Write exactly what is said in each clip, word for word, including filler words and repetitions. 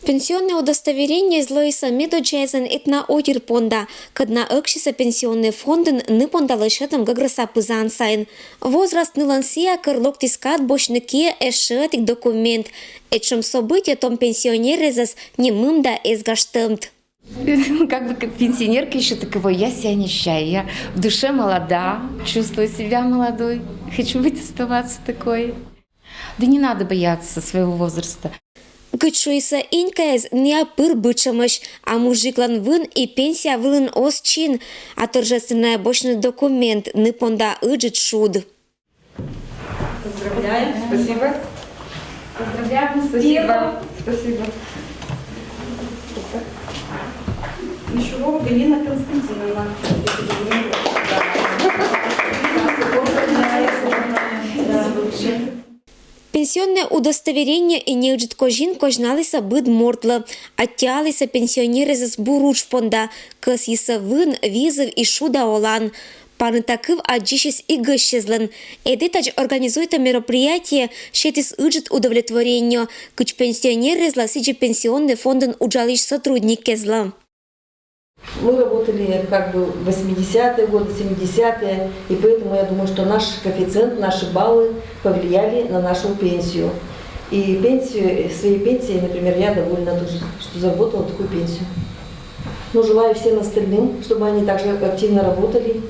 Пенсионное удостоверение эз лоиса медоддзаэзлэн этна отир понда, кӧд на ӧксисӧ пенсионный фондын ны понда лӧсьӧдӧм гӧгрӧса пызан сайын. Возраст нылӧн сійӧ, кӧр локтіс кад босьтны киӧ эшшӧ ӧтик документ. Этшӧм событие том пенсионерезӧс ньӧбӧм да эз гажтӧмт. Как бы как пенсионерка еще таковой, я себя не ощущаю. Я в душе молода, чувствую себя молодой. Хочу быть оставаться такой. Да не надо бояться своего возраста. Кыдз шуиса Инькаэз, ныа пыр быдшӧмӧсь, а мужиклӧн вын и пенсия вылын оз чин, а торжественнӧя босьтны документ ны понда ыджыд шуд. Поздравляем. Спасибо. Поздравляем. Спасибо. Спасибо. Мишурова Галина Константиновна. Пенсионное удостоверение и неыджыд козин козьналіса быд мортлы, аттьӧаліса пенсионерезлы бур удж понда, кӧсйыса вын, визыв и шуда олан. Паныта кыв аддзысис и гӧсьтъяслы. Эд этадз организуйтӧм мероприятие сетіс ыджыд удовлетворение кыдз пенсионерезлы, сідзи пенсионный фондын уджалысь сотрудникезлы. Мы работали как бы в восьмидесятые годы, семидесятые, и поэтому я думаю, что наш коэффициент, наши баллы повлияли на нашу пенсию. И пенсию, своей пенсией, например, я довольна тоже, что заработала такую пенсию. Ну, желаю всем остальным, чтобы они также активно работали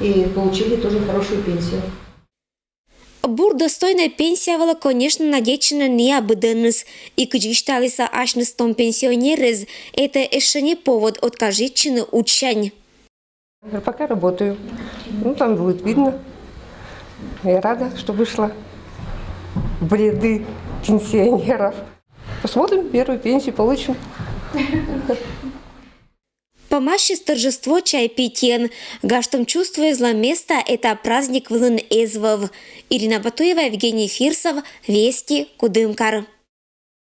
и получили тоже хорошую пенсию. Бур достойнӧй пенсия вылӧ, конечно, надейтчӧны ныа быдӧныс. И кыдз висьталіса асьныс том пенсионерез, это эшшӧ не повод откажитчыны уджсянь. Пока работаю. Ну, там будет видно. Я рада, что вышла в ряды пенсионеров. Посмотрим, первую пенсию получим. Помасис торжество чай питиен. Гажтӧм чувствоезлы места эта праздник вылын эз вӧв. Ирина Батуева, Евгений Фирсов, Вести, Кудымкар.